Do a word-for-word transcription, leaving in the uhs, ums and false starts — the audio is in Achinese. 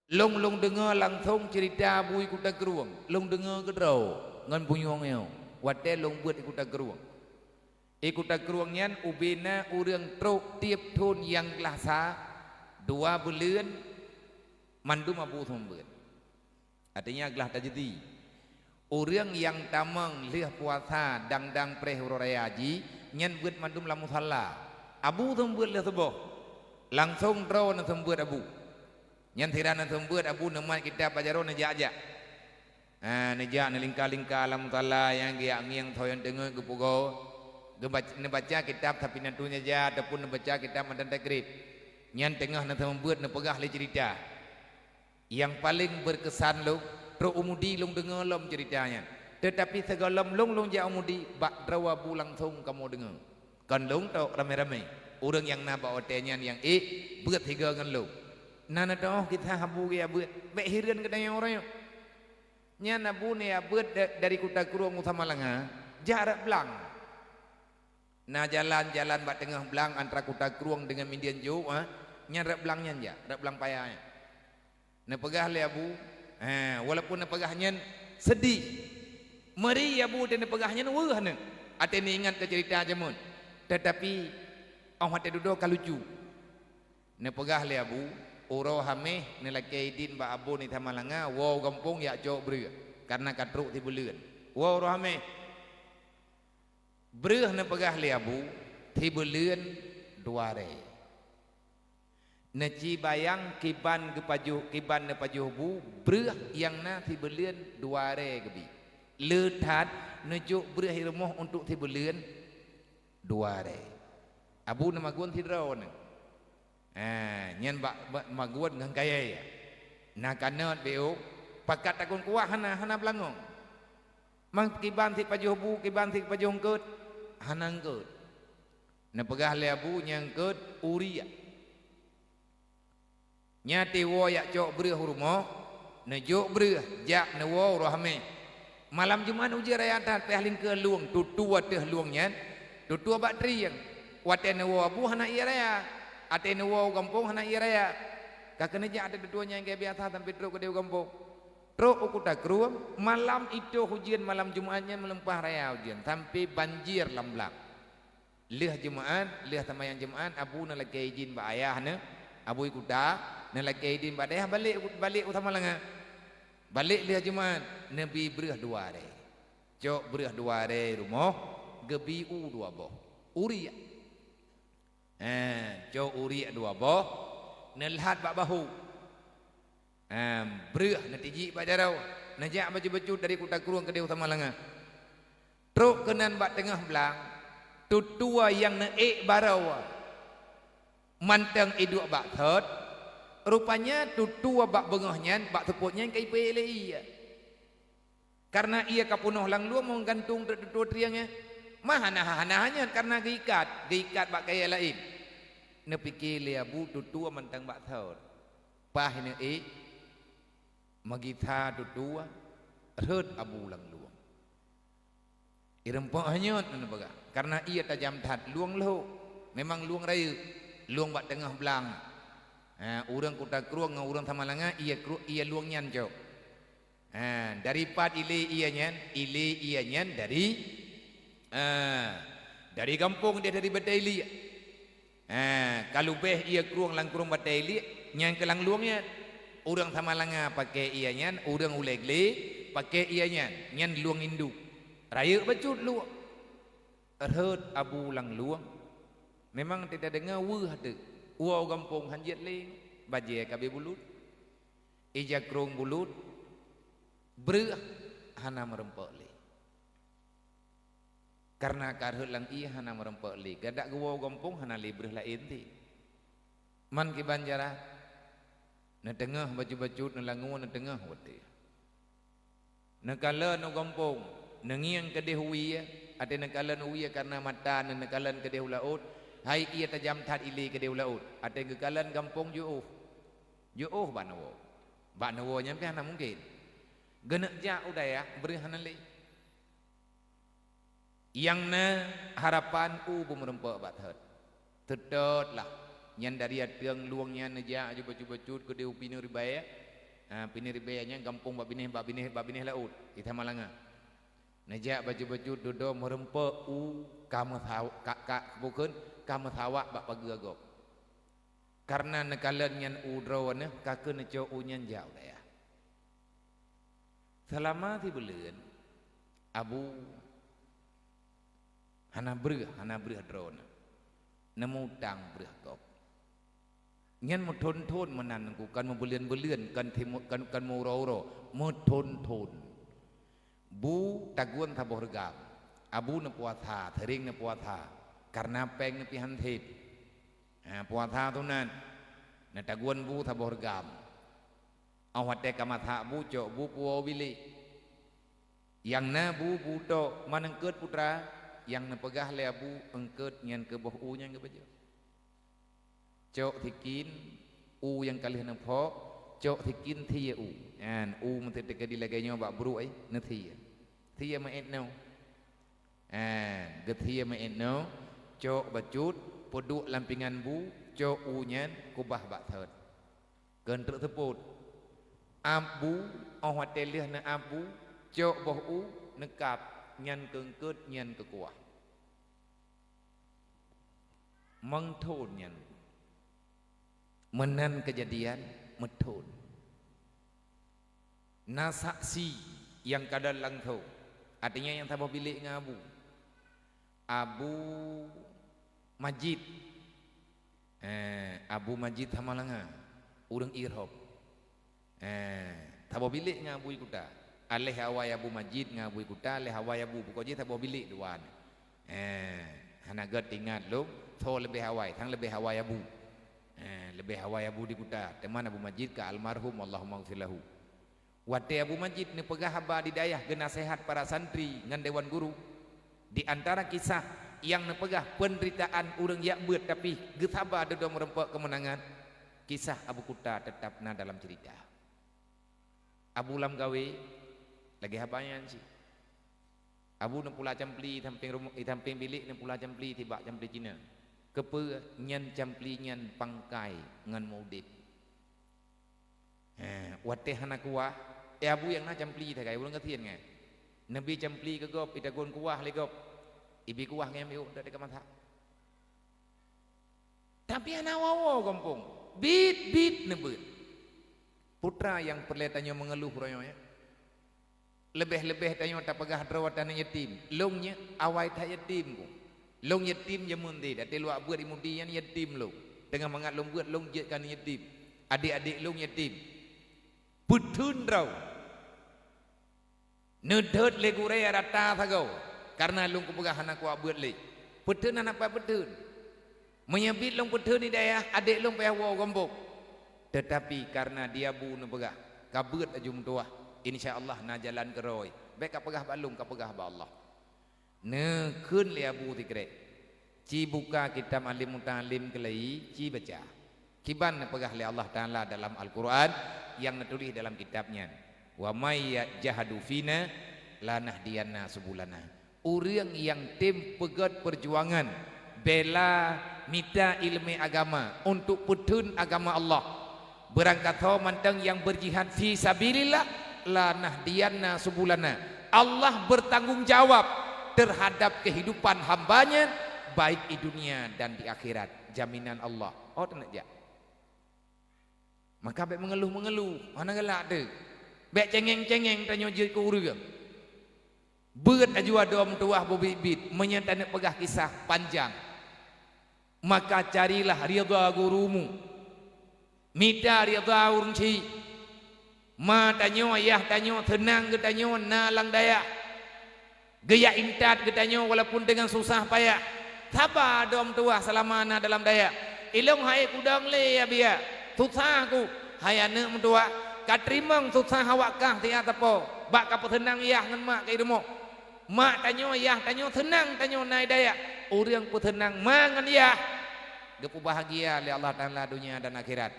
Lôn, lôn deungoe langsong ceurita Abu i Kuta Krueng. Lôn deungoe keudroe ngon bunyueng nyoe, watée lôn beuet i Kuta Krueng. I Kuta Krueng nyan ubé na ureuëng trok tieb thon nyang glah sa, dua buleuen, mandum Abu seumeubeuet. Artinya glah tajeuti. Ureuëng nyang tamong lheueh puasa dang-dang preh uroe raya jih, nyan beuet mandum lam musala. Abu seumeubeuet lheueh suboh. Langsong droe neuseumeubeuet Abu. Nyan sira neuseumeubeuet Abu neumat kitab bak jaroe neujak-jak. Ha, neujak neulingka-lingka lam musala nyang geujak ngieng tho nyang teungeut geupugoe. Geubac-, neubaca kitab Safinatun Najah ataupun neubaca kitab Matan Takrib. Nyan teungoh neuseumeubeuet neupeugah lé ceurita. Nyang paleng beureukesan lom, trok u Mudi lôn deungoe lom ceurita nyan. Teutapi sigohlom lôn, lôn jak u Mudi, bak droe Abu langsong kamoe deungoe. Kon lôn tok ramé-ramé. Ureuëng nyang na bak watée nyan nyang ék beuet sigoe ngon lôn. Na neuteuoh kisah Abu geujak beuet, bék hireuen geutanyoe uroe nyoe. Nyan Abu neujak beuet da-, dari Kuta Krueng u Samalanga, jak rot blang. Na jalan-jalan bak teungoh blang antara Kuta Krueng deungon Medan Jok, ha, nyan rot blang nyan jak, rot blang paya nyan. Neupeugah lé Abu, ha, walaupun neupeugah nyan seudeh. Meuri Abu teuh neupeugah nyan weueh neuh, até neuingat keu ceurita jameun. Teutapi, óh watée dudoe ka lucu. Neupeugah lé Abu, uroe Haméh neulakée idin bak Abu nibak Samalanga, woe u gampông jak cok breueh, kareuna ka trok sibuleuen. Woe uroe Haméh. Breueh neupeugah lé Abu, sibuleuen dua rée. Neucibayang kiban geupajoh, kiban neupajoh bu, breueh nyang na sibuleuen dua rée geubi. Le that neujok breueh i rumoh untuk sibuleuen dua rée. Abu neumagun sidroe neuh. Ha, nyan bak, bak magun ngon kayée. Na kanot beu, pakat takon kuah hana, hana beulangong. Mang kiban sipajoh bu, kiban sipajoh eungkot, hana eungkot. Neupeugah lé Abu nyang eungkot uriek. Nyan teuk woe jak cok breueh u rumoh, neujok breueh, jak neuwoe uroe Haméh. Malam Jumat ujeuen raya that, pih lingkeue lueng, tutoe ateueh lueng nyan, tutoe bak trieng. Watée neuwoe Abu hana ié raya, até neuwoe u gampông hana ié raya. Ka keuneuk jak ateueh tutoe nyan keu biasa sampoe trok keudeh u gampông. Trok u Kuta Krueng, malam itôh ujeuen malam Jumat nyan meuleumpah raya ujeuen, sampoe banjir lam blang. Lheueh Jumat, lheueh seumayang Jumat, Abu neulakée idin bak ayah neuh, Abu i kuta, neulakée idin bak ayah balek, balek u Samalanga. Balek lheueh Jumat, neubi breueh dua rée. Cok breueh dua rée rumoh, geubi u dua boh. Uriek. Eh, cok uriek dua boh, neulhat bak bahu. Em, breueh neutijik bak jaroe, neujak bacut-bacut dari Kuta Krueng keudeh u Samalanga. Trok keunan bak teungoh blang, tutoe nyang neuék baroe mantong iduek bak thot, rupanya tutoe bak beungoh nyan, bak seupôt nyan ka ipeuék lé ié. Kareuna ié ka peunoh lam lueng meugantung teuk tutoe trieng nyan. Ma hana, hana nyan kareuna geuikat, geuikat bak kayée laén. Neupike lé Abu tutoe mantong bak thot. Paih neuék, meugisa tutoe, rhot Abu lam lueng. Ireumpok hanyot neupeugah, kareuna ié tajam that lueng lhok. Memang lueng rayeuk, lueng bak teungoh blang. Ha, ureuëng Kuta Krueng ngon ureuëng Samalanga ié kru-, ié lueng nyan cok. Ha, dari pat ilé ié nyan, ilé ié nyan dari, ha, dari gampông deh, dari Batée Iliek. Ha, ka leubeh ié krueng lam krueng Batée Iliek, nyan keulang lueng nyan. Ureuëng Samalanga paké ié nyan, ureuëng Ulée Glé paké ié nyan, nyan lueng induk. Rayeuk bacut lueng. Rhot Abu lam lueng. Memang teudeungoe weueh teuk. Woe u gampông hanjeuet lé, bajée ka abéh bulut. Ija krueng bulut, breueh hana meureumpok lé. Kareuna ka rhot lam ié hana meureumpok lé, geudak geuwoe u gampông hana lé breueh laén teuk. Man kiban cara, neuteungoh bacut-bacut, neulangue neuteungoh watée. Neukalon u gampông, neungieng keudeh u wie, até neukalon u wie kareuna mata neuh neukalon keudeh u laôt, hai ié tajam that ilé keudeh u laôt, até geukalon gampông jiôh. Jiôh bak neuwoe. Bak neuwoe nyan pih hana mungken. Geuneuk jak u dayah, breueh hana lé. Nyang na harapan u beumeureumpok bak thot. Teutot lah, nyan dari ateueng lueng nyan neujak aju bacut-bacut keudeh u pineue ribée, Ha, Piniribée nyan gampông bak binéh, bak binéh, bak binéh laôt, di Samalanga. Neujak bacut-bacut dudoe meureumpok u ka meusaw-, ka, ka, bukon, ka meusawak bak pageue gob. Kareuna neukalon nyan u droeneuh, ka keuh neucok u nyan jak u dayah. Seulama sibuleuen, Abu hana breueh, hana breueh droeneuh. Neumutang breueh gob. Nyan meuthon-thon meunan Teungku, kon meubuleuen-buleuen, kon timu-, kon, kon meuuroe-uroe, meuthon-thon. Bu tagun saboh reugam. Abu neupuasa, seuring neupuasa. Kareuna péng neupih han sép. Ha, puasa sunat. Neutagun bu saboh reugam. Óh watée ka masak bu, cok bu puwoe bilék. Nyang na bu, bu tok, man eungkôt putra, nyang neupeugah lé Abu, eungkôt nyan keuh boh u nyang geupajoh. Cok sikin, u nyang ka lheueh neuphok, cok sikin sie u. Nyan, u meuseuti keudilagée nyoe bak bruek, eh, neusie. Sie meuet nyoe. Nyan, geusie meuet nyoe, cok bacut, peuduek lam pingan bu, cok u nyan, kubah bak thot. Keu treuk seupôt. Ap bu, óh watée lheueh neuap bu, cok boh u, neukab, nyan keu eungkôt, nyan keu kuah. Meuthon nyan. Meunan keujadian, meuthon. Na saksi nyang kalon langsong. Artinya nyang saboh bilék ngon Abu. Abu Majid. Eh, Abu Majid Samalanga, ureuëng Irhop. Eh, saboh bilék ngon Abu di kuta. Aléh awai Abu Majid ngon Abu di kuta, aléh awai Abu, pokok jih saboh bilék dua nyan. Eh, hana gét ingat lom, soe leubeh awai, sang leubeh awai Abu. Eh, leubeh awai Abu di kuta, teuma Abu Majid ka almarhum, Allahumma ghfir lahu. Watée Abu Majid neupeugah haba di dayah geunaseuhat para santri ngon dewan guru, di antara kisah nyang neupeugah peunderitaan ureuëng jak beuet tapi geusaba dudoe meureumpok keumeunangan, kisah Abu Kuta teutap na dalam ceurita. Abu lam gawée lagée haba nyan cit. Abu neupula campli i sampéng rumoh, i sampéng bilék neupula campli sibak campli Cina. Keupeue nyan campli nyan pangkai ngon meu udeb. Eh, watée hana kuah, eh, Abu nyang na campli sagai, ulôn gasien ngai. Neubi campli keu gob, itagun kuah lé gob. Ibi kuah ngai miyueb, dak teuka masak. Tapi hana woe-woe gampông. Bit-bit neubeuet. Putra nyang peureulée tanyoe meungeuluh uroe nyoe, ya. Leubeh-leubeh tanyoe tapeugah droe taneuk yatim. Lôn nyoe awai that yatim ku. Lôn yatim jameun deh, até luwak beuet i Mudi nyan yatim lôn. Teungoh mangat lôn beuet lôn jeuet keu aneuk yatim. Adék-adék lôn yatim. Peutheun droe. Neudhôt lé gurée rata sagoe, kareuna lôn kupeugah hana kuwak beuet lé. Peutheun hana pat peutheun. Meunyoe bit lôn peutheun di dayah, adék lôn payah woe gombok. Teutapi kareuna di Abu neupeugah, ka beuet laju meutuwah, insya Allah na jalan keudroe. Bék ka peugah bak lôn, ka peugah bak Allah. Neukheun lé Abu Tikrek, ci buka kitab Alim Muta'alim keulai, ci baca. Kiban neupeugah lé Allah Ta'ala dalam Al-Quran nyang neutuléh dalam kitab nyan, "Wa may yajahadu fina lanahdiyanna subulana." Ureuëng nyang tem peugét peujuangan, bela mita iéleumé agama untuk peutheun agama Allah, beurangkasoe mantong nyang beurjihad fi sabilillah, lanahdiyanna subulana. Allah bertanggung jawab terhadap kehidupan hamba-Nya, baik di dunia dan di akhirat. Jaminan Allah. Oh, teuneuk jak. Maka bék meungeuluh-meungeuluh, hana galak teuh. Bék cengeng-cengeng tanyoe jeuet keu ureuëng. Beuet laju adoe meutuwah bubit-bit, meunyoe taneuk peugah kisah panjang. Maka carilah ridha gurumu. Mita ridha ureuëng chik. Ma tanyoe, yah tanyoe, seunang geutanyoe na lam dayah. Geujak intat geutanyoe walaupun deungon susah payah. Saba adoe meutuwah seulama na dalam dayah. Ilong hai kudong lé ya biya. Susah ku. Hai aneuk meutuwah. Ka teurimong susah awak kah siat sapo. Bak ka peuseunang yah ngon mak keu i rumoh. Mak tanyoe, yah tanyoe, seunang tanyoe na i dayah. Ureuëng peuseunang ma ngon yah, geupeubahgia lé Allah Ta'ala donya dan akhirat.